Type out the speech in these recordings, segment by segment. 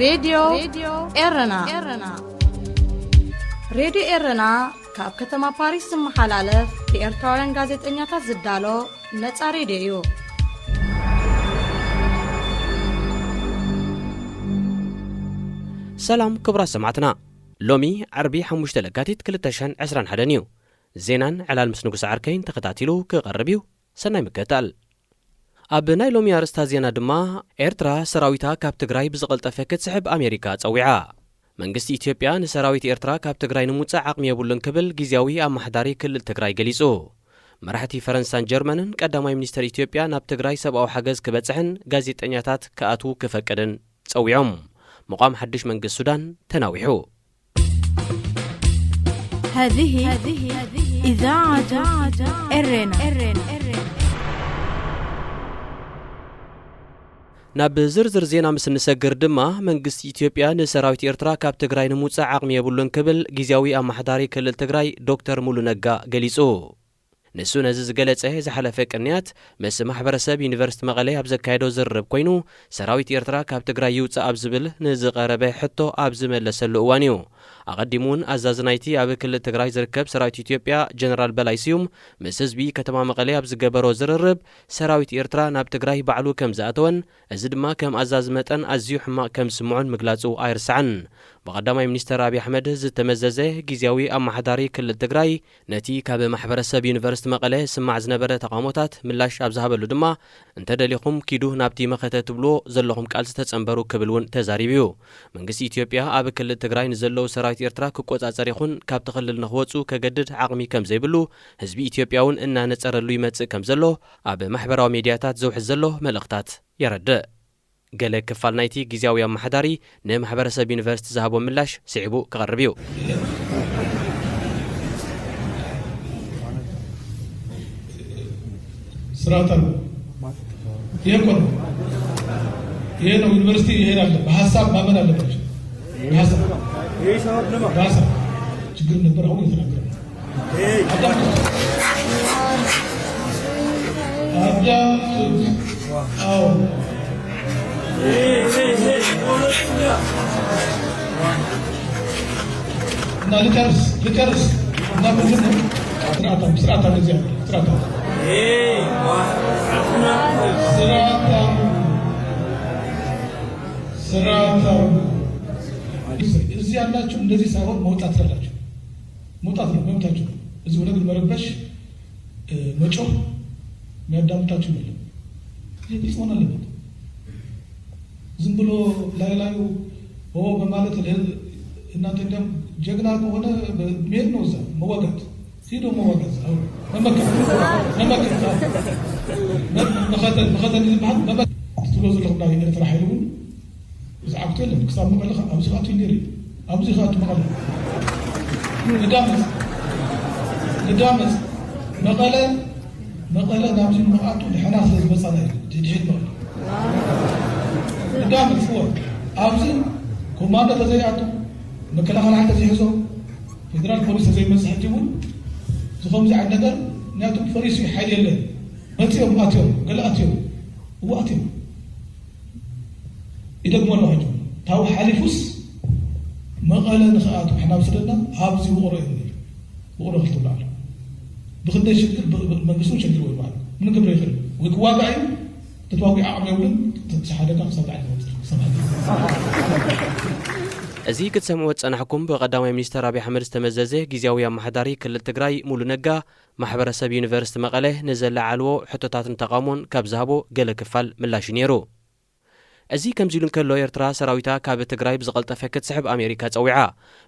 ሬድዮ ኤረና። ሬድዮ ኤረና ካብ ከተማ ፓሪስ ዝመሓላለፍ ብኤርትራውያን ጋዜጠኛታት ዝዳሎ ነጻ ሬድዮ እዩ። ሰላም ክቡራት ሰማዕትና፣ ሎሚ ዓርቢ ሓሙሽተ ለካቲት ክልተ ሽሕን ዕስራን ሓደን እዩ። ዜናን ዕላል ምስ ንጉስ ዓርከይን ተኸታቲሉ ክቐርብ እዩ። ሰናይ ምክትታል። ኣብ ናይ ሎሚ ኣርእስታ ዜና ድማ፣ ኤርትራ ሰራዊታ ካብ ትግራይ ብዝቐልጠፈ ክትስሕብ ኣሜሪካ ጸዊዓ። መንግስቲ ኢትዮጵያ ንሰራዊት ኤርትራ ካብ ትግራይ ንምውጻእ ዓቕሚ የብሉን ክብል ግዝያዊ ኣመሓዳሪ ክልል ትግራይ ገሊጹ። መራሕቲ ፈረንሳን ጀርመንን ቀዳማይ ሚኒስተር ኢትዮጵያ ናብ ትግራይ ሰብኣዊ ሓገዝ ክበጽሕን ጋዜጠኛታት ክኣትዉ ክፈቅድን ጸዊዖም። ምቋም ሓድሽ መንግስቲ ሱዳን ተናዊሑ። هذه إذاعة إرينا. ናብ ዝርዝር ዜና ምስ እንሰግር ድማ፣ መንግስቲ ኢትዮጵያ ንሰራዊት ኤርትራ ካብ ትግራይ ንምውጻእ ዓቕሚ የብሉን ክብል ግዝያዊ ኣመሓዳሪ ክልል ትግራይ ዶክተር ሙሉ ነጋ ገሊጹ። ንሱ ነዚ ዝገለጸ ዝሓለፈ ቅንያት ምስ ማሕበረሰብ ዩኒቨርሲቲ መቐለ ኣብ ዘካየዶ ዝርርብ ኮይኑ፣ ሰራዊት ኤርትራ ካብ ትግራይ ይውጻእ ኣብ ዝብል ንዝቐረበ ሕቶ ኣብ ዝመለሰሉ እዋን እዩ። ኣቐዲሙ እውን ኣዛዚ ናይቲ ኣብ ክልል ትግራይ ዝርከብ ሰራዊት ኢትዮጵያ ጀነራል በላይ ስዩም ምስ ህዝቢ ከተማ መቐለ ኣብ ዝገበሮ ዝርርብ፣ ሰራዊት ኤርትራ ናብ ትግራይ ባዕሉ ከም ዝኣተወን እዚ ድማ ከም ኣዛዚ መጠን ኣዝዩ ሕማቕ ከም ዝስምዖን ምግላጹ ኣይርሳዕን። ብቐዳማይ ሚኒስተር ኣብይ ኣሕመድ ዝተመዘዘ ግዝያዊ ኣመሓዳሪ ክልል ትግራይ፣ ነቲ ካብ ማሕበረሰብ ዩኒቨርሲቲ መቐለ ዝስማዕ ዝነበረ ተቓውሞታት ምላሽ ኣብ ዝሃበሉ ድማ፣ "እንተደሊኹም ኪዱ ናብቲ መኸተ ትብልዎ ዘለኹም ቃልሲ ተጸንበሩ" ክብል እውን ተዛሪቡ እዩ። መንግስቲ ኢትዮጵያ ኣብ ክልል ትግራይ ንዘለዉ ሰራዊት ኤርትራ ክቆጻጸር ይኹን ካብቲ ክልል ንኽወጹ ከገድድ ዓቕሚ ከም ዘይብሉ፣ ህዝቢ ኢትዮጵያ እውን እናነጸረሉ ይመጽእ ከም ዘሎ ኣብ ማሕበራዊ ሚድያታት ዘውሕዝ ዘሎ መልእኽታት የረድእ። ገለ ክፋል ናይቲ ግዝያዊ ኣመሓዳሪ ንማሕበረሰብ ዩኒቨርሲቲ ዝሃቦ ምላሽ ስዒቡ ክቐርብ እዩ። ስርዓት ኣሎ። ይሄ እኮ ነው። ይሄ ነው ዩኒቨርሲቲ። ይሄ አለ። በሀሳብ ማመን አለባቸው። በሀሳብ በሀሳብ ችግር ነበር። አሁን እየተናገረ ነው። አዳምጡት። አዳምጡት። አዎ። እና ልጨርስ፣ ልጨርስ። እና ምንድን ነው? ስርዓታም፣ ስርዓታም እዚህ አለ። ስርዓታም። ስርዓታም። ስርዓታም። እዚህ ያላችሁ እንደዚህ ሳይሆን መውጣት ያላችሁ። መውጣት ነው መብታችሁ። እዚህ ሆነ ግን መረበሽ፣ እ፣ መጮህ የሚያዳምጣችሁ የለም። ይህ ግልጽ መሆን አለበት። ዝም ብሎ ላይ ላዩ ኦ በማለት ለህዝብ፣ እናንተ እንዲያውም ጀግና ከሆነ መሄድ ነው እዛ መዋጋት። ሂዶ መዋጋት። አሁን መመከት፣ መመከት። አሁን መ-፣ መኸተል፣ መኸተል ዝበሃል መመከት። ትብሎ ዘለኹም ናይ ኤርትራ ሓይሊ እውን ዝዓግቶ የለን። ክሳብ መቐለ ከ-፣ ኣብዚ ክኣቱ እዩ ነይሩ። ኣብዚ ክኣቱ መቐለ። ንዳመፅ፣ ንዳመፅ። መቐለ፣ መቐለ ናብዚ ንኽኣቱ ንሕና ስለ ዝመፃና እዩ። ድድሕት መቐለ። ንዳመፅ፣ እወ። ኣብዚ ኮማንዶ ተዘይኣቱ፣ መከላኸሊ ሓይሊ ተዘይሕዞ፣ ፌደራል ፖሊስ ተዘይመፅእ ሕጂ እውን ዝኸምዚ ዓይነት ነገር፣ ምክንያቱ ፈሪሱ እዩ፣ ሓይሊ የለን። መፂኦም ኣትዮም፣ ገለ ኣትዮም፣ እወ ኣትዮም። ይደግሞ ኣለኹ ሕጂ። ታው ሓሊፉስ መቐለ ንኽኣቱ ሕና ውሰደና፣ ኣብዚ ውቕሮ እዮም ነይሩ። ውቕሮ ክልተ ኣሎ። ብኽንደይ ሽግር፣ ብ-፣ ብ-፣ መንግስቲ እውን ሸጊርዎ እዩ በዓል። ምንም ክብሎ ይኽእል። ወይ ክዋጋእ እዩ፣ ተተዋጊኡ ዓቕሚ የብሉን፣ ተ-፣ ተሓደጋ ክሳብ ላዕሊ ይወፅእ። ክሳብ ላዕሊ። እዚ ክትሰምዕዎ ዝጸናሕኩም ብቐዳማይ ሚኒስተር ኣብይ ኣሕመድ ዝተመዘዘ ግዝያዊ ኣመሓዳሪ ክልል ትግራይ ሙሉ ነጋ፣ ማሕበረሰብ ዩኒቨርሲቲ መቐለ ንዘለዓልዎ ሕቶታትን ተቓውሞን ካብ ዝሃቦ ገለ ክፋል ምላሽ እዩ ነይሩ። እዚ ከምዚ ኢሉ እንከሎ፣ ኤርትራ ሰራዊታ ካብ ትግራይ ብዝቐልጠፈ ክትስሕብ ኣሜሪካ ጸዊዓ።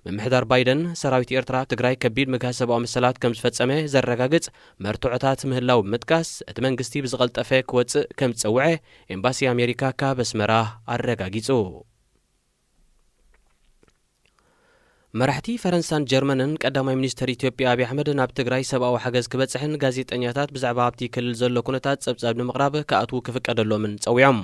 ምምሕዳር ባይደን፣ ሰራዊት ኤርትራ ኣብ ትግራይ ከቢድ ምግሃስ ሰብኣዊ መሰላት ከም ዝፈጸመ ዘረጋግጽ መርትዖታት ምህላው ብምጥቃስ፣ እቲ መንግስቲ ብዝቐልጠፈ ክወጽእ ከም ዝጸውዐ ኤምባሲ ኣሜሪካ ካብ ኣስመራ ኣረጋጊጹ። መራሕቲ ፈረንሳን ጀርመንን ቀዳማይ ሚኒስተር ኢትዮጵያ ኣብይ ኣሕመድ ናብ ትግራይ ሰብኣዊ ሓገዝ ክበጽሕን ጋዜጠኛታት ብዛዕባ ኣብቲ ክልል ዘሎ ኩነታት ጸብጻብ ንምቕራብ ክኣትዉ ክፍቀደሎምን ጸዊዖም።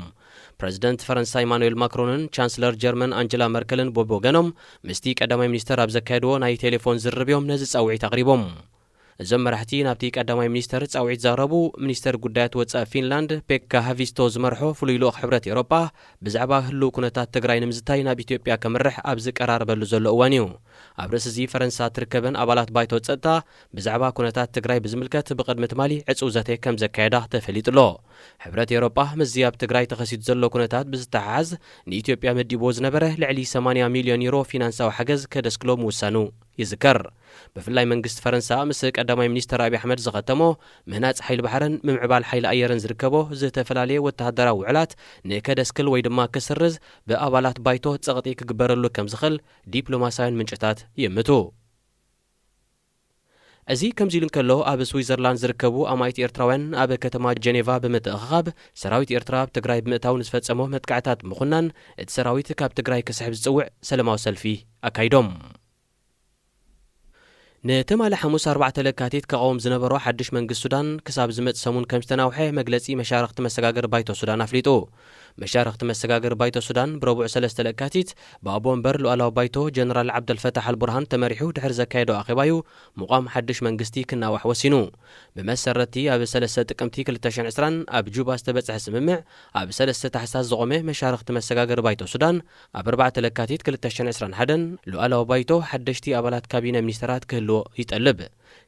ፕረዚደንት ፈረንሳ ኢማኑኤል ማክሮንን ቻንስለር ጀርመን ኣንጀላ መርከልን በብወገኖም ምስቲ ቀዳማይ ሚኒስተር ኣብ ዘካየድዎ ናይ ቴሌፎን ዝርርብ እዮም ነዚ ጻውዒት ኣቕሪቦም። እዞም መራሕቲ ናብቲ ቀዳማይ ሚኒስተር ጻውዒት ዘቕረቡ፣ ሚኒስተር ጉዳያት ወጻኢ ፊንላንድ ፔካ ሃቪስቶ ዝመርሖ ፍሉይ ልኡኽ ሕብረት ኤውሮጳ፣ ብዛዕባ ህሉው ኩነታት ትግራይ ንምዝታይ ናብ ኢትዮጵያ ከምርሕ ኣብ ዝቀራረበሉ ዘሎ እዋን እዩ። ኣብ ርእሲ እዚ ፈረንሳ ትርከበን ኣባላት ባይቶ ጸጥታ ብዛዕባ ኩነታት ትግራይ ብዝምልከት ብቕድሚ ትማሊ ዕጹው ዘተ ከም ዘካየዳ ተፈሊጡ ኣሎ። ሕብረት ኤውሮጳ ምስዚ ኣብ ትግራይ ተኸሲቱ ዘሎ ኩነታት ብዝተሓሓዝ ንኢትዮጵያ መዲብዎ ዝነበረ ልዕሊ ሰማንያ ሚልዮን ዩሮ ፊናንሳዊ ሓገዝ ከደስክሎ ምውሳኑ ይዝከር። ብፍላይ መንግስቲ ፈረንሳ ምስ ቀዳማይ ሚኒስተር ኣብይ ኣሕመድ ዝኸተሞ ምህናጽ ሓይሊ ባሕርን ምምዕባል ሓይሊ ኣየርን ዝርከቦ ዝተፈላለየ ወተሃደራዊ ውዕላት ንከደስክል ወይ ድማ ክስርዝ ብኣባላት ባይቶ ጸቕጢ ክግበረሉ ከም ዝኽእል ዲፕሎማሳውያን ምንጭታት ይእምቱ። እዚ ከምዚ ኢሉ እንከሎ፣ ኣብ ስዊዘርላንድ ዝርከቡ ኣማኢት ኤርትራውያን ኣብ ከተማ ጀኔቫ ብምትእኽኻብ ሰራዊት ኤርትራ ኣብ ትግራይ ብምእታው ንዝፈጸሞ መጥቃዕታት ብምኹናን እቲ ሰራዊት ካብ ትግራይ ክስሕብ ዝጽውዕ ሰለማዊ ሰልፊ ኣካይዶም። ንትማሊ ሓሙስ ኣርባዕተ ለካቲት ክቐውም ዝነበሮ ሓድሽ መንግስቲ ሱዳን ክሳብ ዝመጽእ ሰሙን ከም ዝተናውሐ መግለጺ መሻርኽቲ መሰጋገሪ ባይቶ ሱዳን ኣፍሊጡ። መሻርኽቲ መሰጋገሪ ባይቶ ሱዳን ብረቡዕ ሰለስተ ለካቲት ብኣቦ ወንበር ሉዓላዊ ባይቶ ጀነራል ዓብደልፈታሕ ኣልቡርሃን ተመሪሑ ድሕሪ ዘካየዶ ኣኼባዩ ምቋም ሓድሽ መንግስቲ ክናዋሕ ወሲኑ። ብመሰረትቲ ኣብ ሰለስተ ጥቅምቲ ክልተ ሽሕን ዕስራን ኣብ ጁባ ዝተበጽሐ ስምምዕ ኣብ ሰለስተ ታሕሳስ ዝቖመ መሻርኽቲ መሰጋገሪ ባይቶ ሱዳን ኣብ ኣርባዕተ ለካቲት ክልተ ሽሕን ዕስራን ሓደን ሉዓላዊ ባይቶ ሓደሽቲ ኣባላት ካቢነ ሚኒስተራት ክህልዎ ይጠልብ።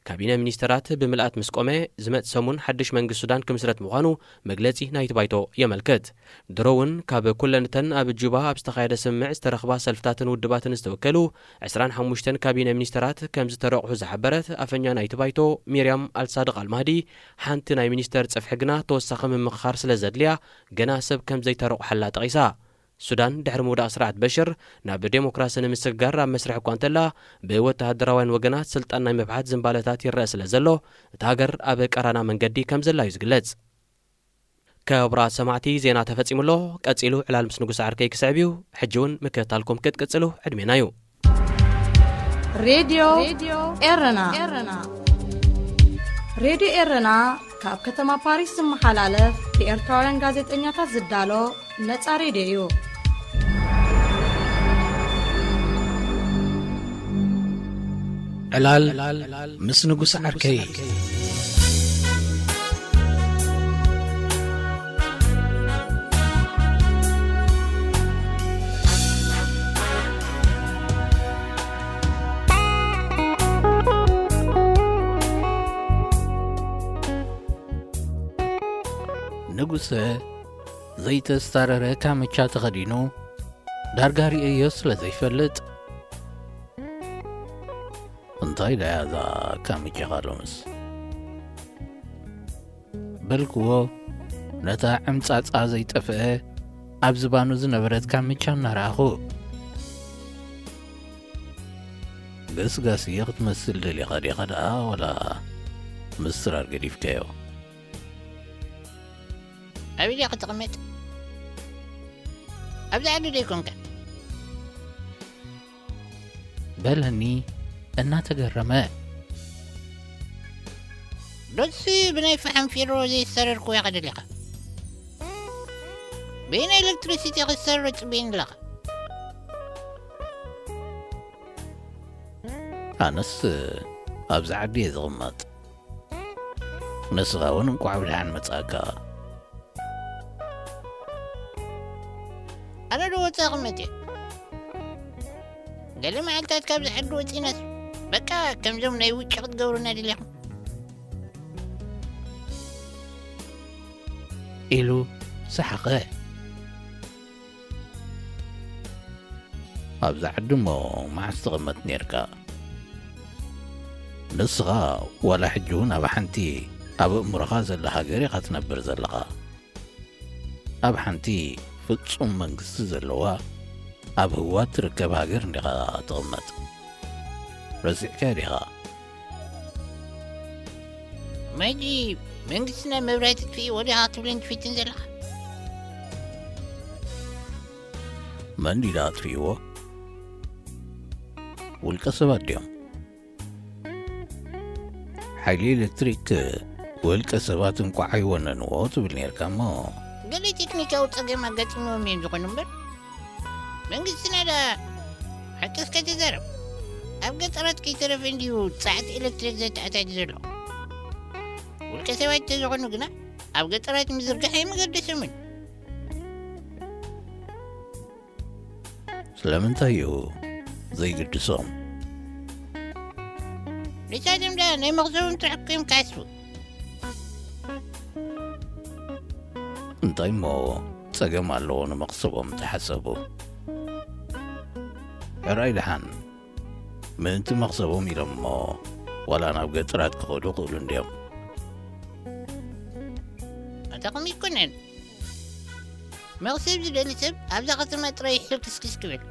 ካቢነ ሚኒስተራት ብምልኣት ምስ ቆመ፣ ዝመጽእ ሰሙን ሓድሽ መንግስቲ ሱዳን ክምስረት ምዃኑ መግለጺ ናይቲ ባይቶ የመልክት። ድሮ እውን ካብ ኩለን እተን ኣብ ጁባ ኣብ ዝተኻየደ ስምምዕ ዝተረኽባ ሰልፍታትን ውድባትን ዝተወከሉ ዕስራን ሓሙሽተን ካቢነ ሚኒስተራት ከም ዝተረቑሑ ዝሓበረት ኣፈኛ ናይቲ ባይቶ ሚርያም ኣልሳድቕ ኣልማህዲ፣ ሓንቲ ናይ ሚኒስተር ጽፍሒ ግና ተወሳኺ ምምኽኻር ስለ ዘድልያ ገና ሰብ ከም ዘይተረቑሓላ ጠቒሳ። ሱዳን ድሕሪ ምውዳቕ ስርዓት በሽር ናብ ዴሞክራሲ ንምስግጋር ኣብ መስርሕ እኳ እንተላ፣ ብወተሃደራውያን ወገናት ስልጣን ናይ ምብሓት ዝንባለታት ይረአ ስለ ዘሎ፣ እታ ሃገር ኣብ ቀራና መንገዲ ከም ዘላ እዩ ዝግለጽ። ክቡራት ሰማዕቲ፣ ዜና ተፈጺሙ ኣሎ። ቀጺሉ ዕላል ምስ ንጉስ ዓርከይ ክስዕብ እዩ። ሕጂ እውን ምክትታልኩም ክትቅጽሉ ዕድሜና እዩ። ሬድዮ ኤረና። ሬድዮ ኤረና ካብ ከተማ ፓሪስ ዝመሓላለፍ ብኤርትራውያን ጋዜጠኛታት ዝዳሎ ነጻ ሬድዮ እዩ። ዕላል ምስ ንጉስ ዓርከይ። ንጉሰ ዘይተስታረረ ካምቻ ተኸዲኑ ዳርጋ ርእየዮ ስለ ዘይፈልጥ፣ እንታይ ደኣ እዛ ካምቻኻ ሎምስ? በልክዎ፣ ነታ ዕምጻጻ ዘይጠፍአ ኣብ ዝባኑ ዝነበረት ካምቻ እናረኣኹ። ገስጋስ እየ ክትመስል ደሊኻ ዲኻ ደኣ፣ ወላ ምስራር ገዲፍካዮ? ኣበይ ዲኻ ትቕመጥ? ኣብዚ ዓዲ ዶ ኣይኮንካን? በለኒ እናተገረመ። ዶስ ብናይ ፈሓም ፌሮ ዘይሰረርኩ ኢኻ ደሊኻ? በየናይ ኤሌክትሪሲቲ ክሰረር ጽበየኒ ኣለኻ? ኣነስ ኣብዚ ዓዲ እየ ዝቕመጥ። ንስኻ እውን እንቋዕ ብደሓን መጻእካ። ኣነ ዶ ወጻኢ ክመጽእ? ገለ መዓልታት ካብዚ ዓዲ ወጺናስ በቃ ከምዞም ናይ ውጭ ክትገብሩና ደሊኹም? ኢሉ ሰሓቐ። ኣብዛ ዓዲ እሞ መዓስ ትቕመጥ ኔርካ? ንስኻ ዋላ ሕጂ እውን ኣብ ሓንቲ ኣብ ኣእምሮኻ ዘላ ሃገር ኢኻ ትነብር ዘለኻ። ኣብ ሓንቲ ፍጹም መንግስቲ ዘለዋ ኣብ ህዋ ትርከብ ሃገር እንዲኻ ትቕመጥ። ረሲዕካዮ ዲኻ? መጂ መንግስትና መብራህቲ ጥፊእዎ ዲኻ ክትብለኒ ትፍትን ዘለኻ? መን ድዩ ደኣ ኣጥፊእዎ? ውልቀ ሰባት ድዮም? ሓይሊ ኤሌክትሪክ ውልቀ ሰባት እንቋዕ ኣይወነንዎ ትብል ኔርካ እሞ። ገለ ቴክኒካዊ ጸገም ኣጋጢምዎም እዮም ዝኾኑ እምበር፣ መንግስትና ደኣ ሓቂ እስከ ተዛረብ። ኣብ ገጠራት ከይተረፈ እንድዩ ጸዓት ኤሌክትሪክ ዘተኣታቲ ዘሎ። ውልቀ ሰባት እንተዝኾኑ ግና ኣብ ገጠራት ምዝርጋሕ ኣይምገደሶምን። ስለምንታይ እዩ ዘይግድሶም? ንሳቶም ደኣ ናይ መኽሰቦም ጥራሕ እኮ እዮም ክሓስቡ። እንታይ እሞ ጸገም ኣለዎ ንመኽሰቦም ተሓሰቡ? ሕራይ ደሓን ምእንቲ መኽሰቦም ኢሎም እሞ ዋላ ናብ ገጠራት ክኸዱ ይኽእሉ እንድዮም። ኣታ ከምኡ ኣይኮነን። መኽሰብ ዝደሊ ሰብ ኣብዛ ከተማ ጥራይ ሕልክስክስ ክብል።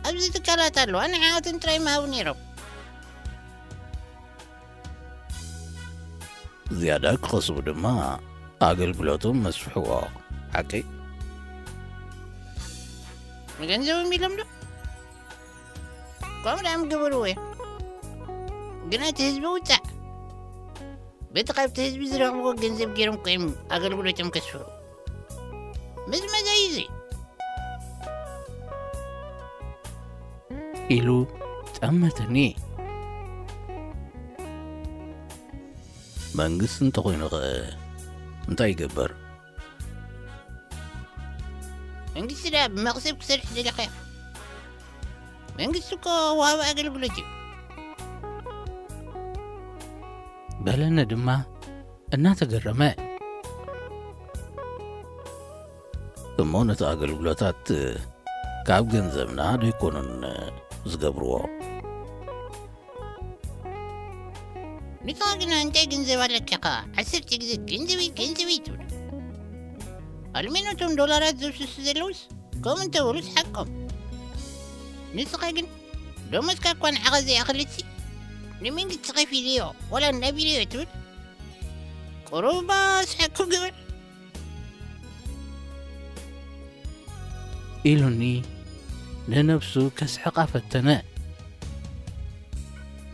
ኣብዚ ትካላት ኣለዋ፣ ንዓኣተን ጥራይ ምሃቡ ነይሮም። ዝያዳ ክኸስቡ ድማ ኣገልግሎቶም መስፍሕዎ። ሓቀይ? ንገንዘቦም ኢሎም ዶ? ከምኡ ደኣ ምገበርዎ እዮም። ግና እቲ ህዝቢ ውጻዕ በቲ ካብቲ ህዝቢ ዝረኽብዎ ገንዘብ ገይሮም እኮ እዮም ኣገልግሎቶም ከስፍሑ። መዝመዛ እዩ እዚ። ኢሉ ጠመተኒ። መንግስቲ እንተኾይኑ ኸ እንታይ ይገብር? መንግስቲ ደኣ ብመኽሰብ ክሰርሕ ደለኻዮ? መንግስቲ እኮ ወሃቢ ኣገልግሎት እዩ። በለኒ ድማ እናተገረመ። እሞ ነቲ ኣገልግሎታት ካብ ገንዘብና ዶ ኣይኮኑን ዝገብርዎ? ንስኻ ግና እንታይ ገንዘብ ኣለካ ኢኻ ዓሰርተ ግዜ ገንዘበይ፣ ገንዘበይ ትብል? ኣልሜኖቶም ዶላራት ዘፍስሱ ዘለውስ ከምኡ እንተበሉስ ሓቆም። ንስኻ ግን ደሞዝካ እኳ ንዓኻ ዘይኣኽልሲ ንመንግስቲ ከፊለዮ ዋላ እናቢለዮ ትብል? ቁሩብ እባ ስሓቅኩ ግበር። ኢሉኒ ንነብሱ ከስሕቓ ፈተነ።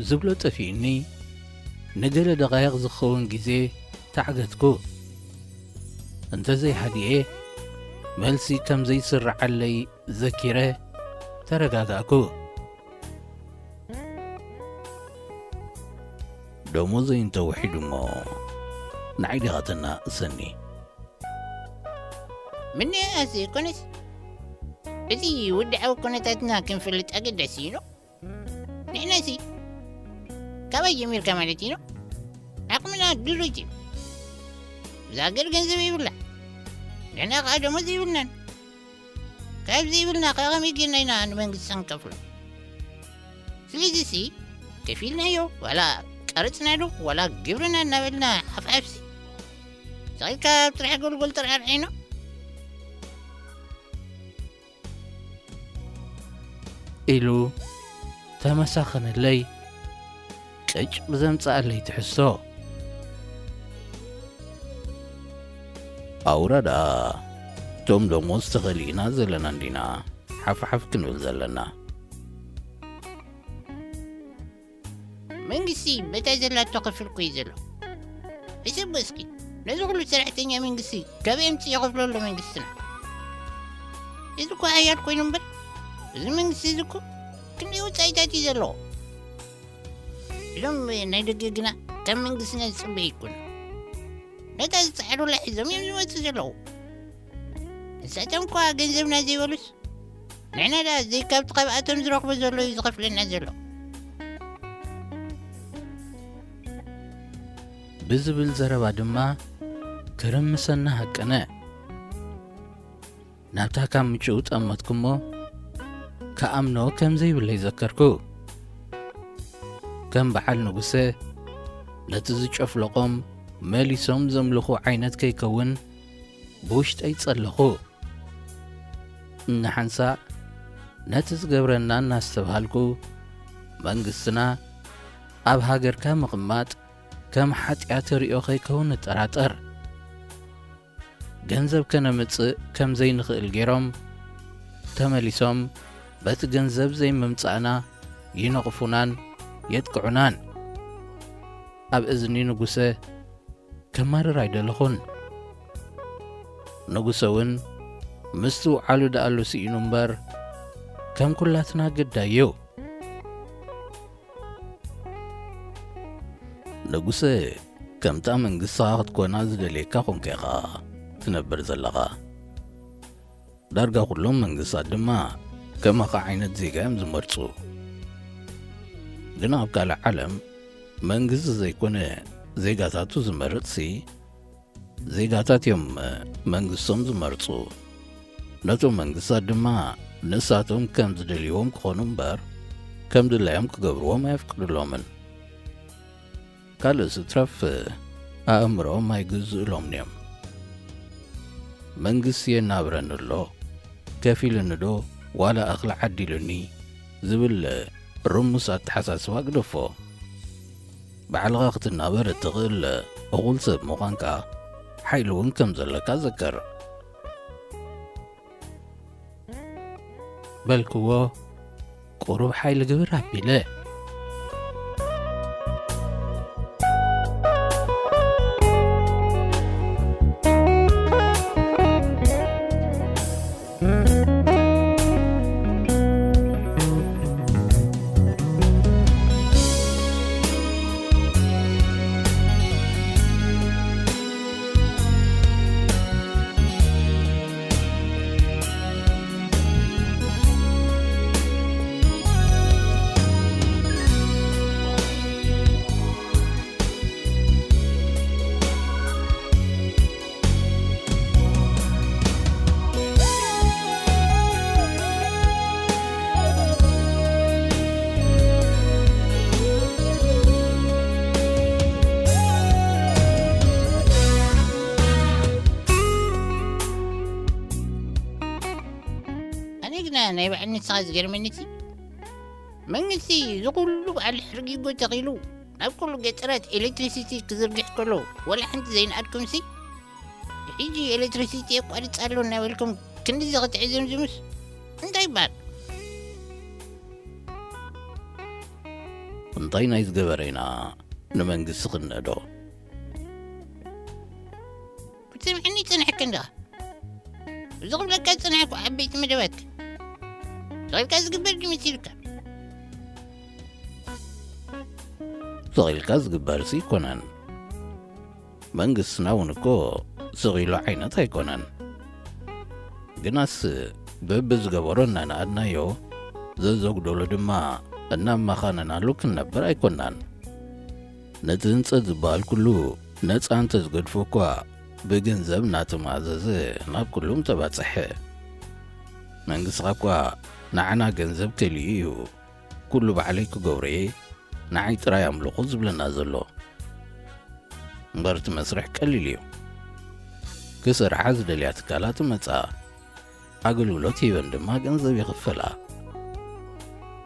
ዝብሎ ጠፊኡኒ፣ ንገለ ደቓይቕ ዝኸውን ግዜ ተዓገትኩ። እንተዘይሃዲኤ፣ መልሲ ከም ዘይስርዓለይ ዘኪረ ተረጋጋእኩ። ደሞዘይ እንተውሒዱ እሞ ንዓይ ዲኻ ተናእሰኒ? ምንኣስ ዘይኮነስ፣ እቲ ውድዓዊ ኩነታትና ክንፈልጥ ኣገዳሲ እዩ። ንሕናሲ ካባይ ጀሚርካ ማለት እዩ። ዓቕምና ድሩት እዩ። እዛ ሃገር ገንዘብ የብላ፣ ንሕና ከኣ ደሞዝ የብልናን። ካብ ዘይብልና ከኣ ከመይ ጌርና ኢና ንመንግስቲ ክንከፍሎ? ስለዚሲ ከፊልናዮ፣ ዋላ ቀረጽና ዶ ዋላ ግብርና እናበልና ሓፍሓፍሲ፣ ስቕ ኢልካ ኣብ ጥራሕ ጎልጎል ተርዓርዒኖ። ኢሉ ተመሳኸነለይ፣ ቅጭ ብዘምጽኣለይ ትሕዝቶ። ኣውራ ደኣ፣ እቶም ደሞዝ ተኸሊእና ዘለና እንዲና ሓፍሓፍ ክንብል ዘለና። መንግስቲ በታ ዘላቶ ክፍል እኮ እዩ ዘሎ። ሕሰቦ እስኪ፣ ነዚ ኩሉ ሰራሕተኛ መንግስቲ ካበይ ኣምፂኡ ይኸፍሎ ኣሎ መንግስትና? እዚ እኮ ሓያል ኮይኑ እምበር፣ እዚ መንግስቲ እዚ እኮ ክንደይ ወፃኢታት እዩ ዘለዎ። እዞም ናይ ደገ ግና ካብ መንግስትና ዝፅበ ኣይኮኑን። ነታ ዝፀዓዱላ ሒዞም እዮም ዝመፁ ዘለዉ። ንሳቶም እኳ ገንዘብና ዘይበሉስ፣ ንሕና ደኣ ዘይካብቲ ካብኣቶም ዝረኽቦ ዘሎ እዩ ዝኸፍለና ዘሎ። ብዝብል ዘረባ ድማ ክርምሰና ሃቀነ። ናብታ ካብ ምጭኡ ጠመትኩ እሞ፣ ክኣምኖ ከም ዘይብለይ ዘከርኩ። ከም በዓል ንጉሰ፣ ነቲ ዝጨፍለቖም መሊሶም ዘምልኹ ዓይነት ከይከውን ብውሽጠይ ጸለኹ። እናሓንሳእ ነቲ ዝገብረና እናስተብሃልኩ፣ መንግስትና ኣብ ሃገርካ ምቕማጥ ከም ሓጢኣት ርእዮ ከይከውን እጠራጠር። ገንዘብ ከነምጽእ ከም ዘይንኽእል ገይሮም፣ ተመሊሶም በቲ ገንዘብ ዘይምምጻእና ይነቕፉናን የጥቅዑናን። ኣብ እዝኒ ንጉሰ ከማርር ኣይደለኹን። ንጉሰ እውን ምስትውዓሉ ደኣሉ ስኢኑ እምበር፣ ከም ኩላትና ግዳይ እዩ። ንጉሰ ከምታ መንግስትኻ ክትኮና ዝደልየካ ኮንካ ኢኻ ትነብር ዘለኻ። ዳርጋ ኩሎም መንግስታት ድማ ከማኻ ዓይነት ዜጋ እዮም ዝመርጹ። ግን ኣብ ካልእ ዓለም መንግስቲ ዘይኮነ ዜጋታቱ ዝመርጽሲ፣ ዜጋታት እዮም መንግስቶም ዝመርጹ። ነቶም መንግስታት ድማ ንሳቶም ከም ዝደልይዎም ክኾኑ እምበር ከም ድላዮም ክገብርዎም ኣየፍቅድሎምን። ካልእስ ትረፍ ኣእምሮኦም ኣይግዝእሎምን እዮም። መንግስቲ የናብረኒ ኣሎ፣ ከፊልኒ ዶ ዋላ እኽሊ ዓዲሉኒ ዝብል ርሙስ ኣተሓሳስባ ግደፎ። ባዕልኻ ክትናበር እትኽእል እኹል ሰብ ምዃንካ ሓይሊ እውን ከም ዘለካ ዘክር። በልክዎ፣ ቁሩብ ሓይሊ ግብር ኣቢለ። ኣነ ግና ናይ በዓል ንስኻ ዝገርመኒ እቲ መንግስቲ እዚ ኩሉ በዓል ሕርጊጎ ተኺሉ ናብ ኩሉ ገጠራት ኤሌክትሪሲቲ ክዝርግሕ ከሎ ዋላ ሓንቲ ዘይንኣድኩምሲ፣ ሕጂ ኤሌክትሪሲቲ የቋርጽ ኣሎ እናበልኩም ክንድዚ ክትዕዘምዝሙስ እንታይ ይበሃል? እንታይ ናይ ዝገበረ ኢና ንመንግስቲ ክንእዶ? ክትሰምዐኒ ጸኒሕካ እንዲኻ። እዚ ክብለካ ዝጸናሕኩ ዓበይቲ መደባትካ ስቕ ኢልካ ዝግበር ድዩ መሲልካ? ስቕ ኢልካ ዝግበርሲ ኣይኮነን። መንግስትና እውን እኮ ስቕ ኢሉ ዓይነት ኣይኮነን። ግናስ በብዝገበሮ እናነኣድናዮ፣ ዘዘጉደሎ ድማ እናመኻነናሉ ክንነብር ኣይኮናን። ነቲ ህንጸት ዝበሃል ኩሉ ነጻ እንተዝገድፎ እኳ፣ ብገንዘብ እናተማእዘዘ ናብ ኩሉ ምተባጽሐ። መንግስትኻ እኳ ንዓና ገንዘብ ከልዩ እዩ፣ ኩሉ ባዕለይ ክገብሮ እየ፣ ንዓይ ጥራይ ኣምልኹ ዝብለና ዘሎ። እምበር እቲ መስርሕ ቀሊል እዩ። ክሰርሓ ዝደልያ ትካላት ይመጻ፣ ኣገልግሎት ሂበን ድማ ገንዘብ ይኽፈላ።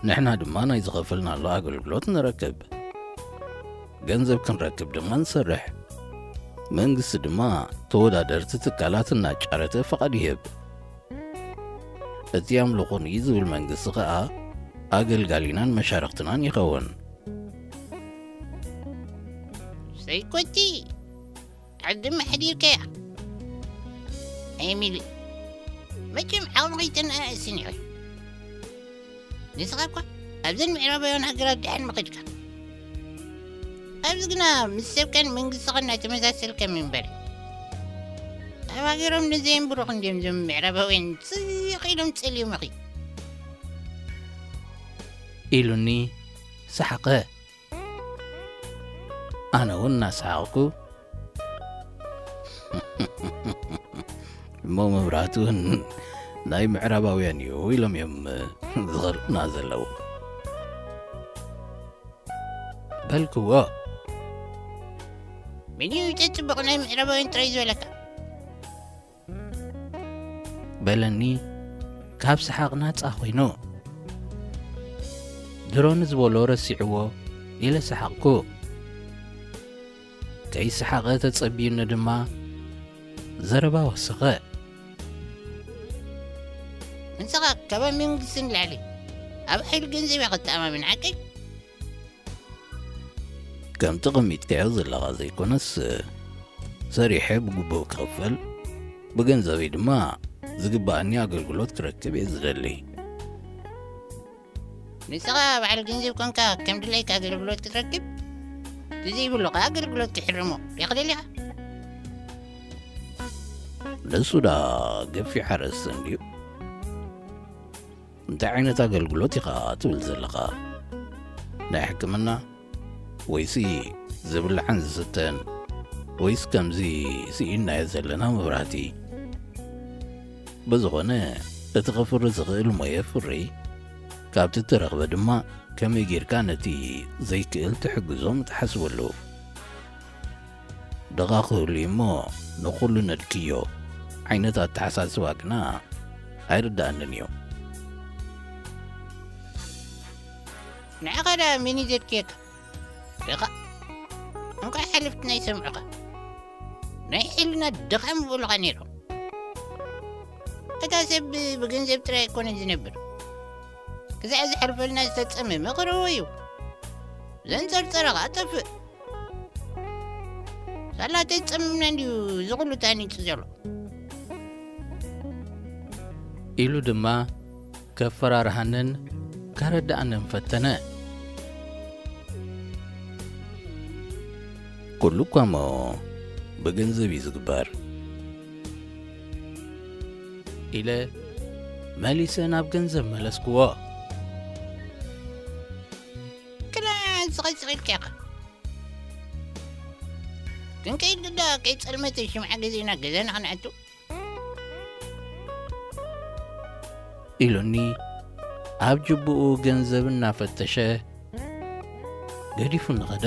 ንሕና ድማ ናይ ዝኸፈልናሉ ኣገልግሎት ንረክብ። ገንዘብ ክንረክብ ድማ ንሰርሕ። መንግስቲ ድማ ተወዳደርቲ ትካላት እናጫረተ ፍቓድ ይህብ። እቲ ኣምልኹኒ ዝብል መንግስቲ ኸኣ ኣገልጋሊናን መሻርኽትናን ይኸውን። ሰይኮቲ፣ ዓዲ መሕዲርካያ። ኤሚሊ፣ መቸም ዓቕሚ ከይተነኣእስን ኢኺ። ንስኻ እኳ ኣብዘን ምዕራባውያን ሃገራት ደሓን ምኸድካ። ኣብዚ ግና ምስ ሰብካን መንግስትኻን እናተመሳሰልካ ምንባር። ኣብ ሃገሮም ንዘየንብሩኽ እንድዮም እዞም ምዕራባውያን ስቕ ኢሎም ጸልዮም ኢኺ። ኢሉኒ ሰሓቐ። ኣነ እውን እናሰሓቕኩ፣ እሞ መብራህቲ እውን ናይ ምዕራባውያን እዩ ኢሎም እዮም ዝኸልኡና ዘለዉ። በልክዎ። መን እዩ እቲ ጽቡቕ ናይ ምዕራባውያን ጥራይ ዝበለካ? በለኒ ካብ ሰሓቕ ናጻ ኮይኑ። ድሮ ንዝበሎ ረሲዕዎ ኢለ ሰሓቕኩ። ከይሰሓቐ ተጸቢዩኒ ድማ ዘረባ ወሰኸ። ንስኻ ካብ መንግስቲ ንላዕሊ ኣብ ሓይሊ ገንዘብ ኢኻ ትተኣማመን ሓቀይ? ከምቲ ቀሚጥካዮ ዘለኻ ዘይኮነስ፣ ሰሪሐ ብግቡእ ክኽፈል፣ ብገንዘበይ ድማ ዝግብኣኒ ኣገልግሎት ክረክብ እየ ዝደሊ። ንስኻ በዓል ገንዘብ ኮንካ ከም ድላይካ ኣገልግሎት ክትረክብ? እቲ ዘይብሉ ከ ኣገልግሎት ክሕርሞ ዲኻ ደሊኻ? ንሱ ደኣ ገፊሕ ኣርእስቲ እንድዩ። እንታይ ዓይነት ኣገልግሎት ኢኻ ትብል ዘለኻ? ናይ ሕክምና? ወይሲ ዝብላዕን ዝስተን? ወይስ ከምዚ ስኢንናዮ ዘለና መብራህቲ? ብዝኾነ፣ እቲ ክፍሪ ዝኽእል ሞየ ፍሪ፣ ካብቲ እተረኽበ ድማ ከመይ ጌርካ ነቲ ዘይክእል ትሕግዞ ምትሓስበሉ። ድኻ ክህሉ እሞ ንኹሉ ነድክዮ ዓይነት ኣተሓሳስባ ግና ኣይርድኣንን እዩ። ንዓኻ ደኣ መን እዩ ዘድክየካ? ድኻ እንቋዕ ሓለፍቲ ናይ ሰምዑኻ። ናይ ሕልና ድኻ ምበሉኻ ነይሮም። እታ ሰብ ብገንዘብ ጥራይ ኣይኮነን ዝነብር። ክሳዕ ዝሓልፈልና ዝተጸመመ ክረዎ እዩ። ዘንጸርጸረ ኸኣ ጠፍእ። ሳላ ተጸምምና እንድዩ እዚ ኹሉ ታኒጹ ዘሎ። ኢሉ ድማ ከፈራርሃንን ከረድኣንን ፈተነ። ኩሉ እኳ እሞ ብገንዘብ እዩ ዝግበር ኢለ መሊሰ ናብ ገንዘብ መለስክዎ። ክላ ዝቐጽቕ ኢልካ ኢኻ። ክንከይድ ዳ ከይጸልመተ ሽምዓ ገዚእና ገዛና ክንኣቱ? ኢሉኒ ኣብ ጅብኡ ገንዘብ እናፈተሸ ገዲፉኒ ኸደ።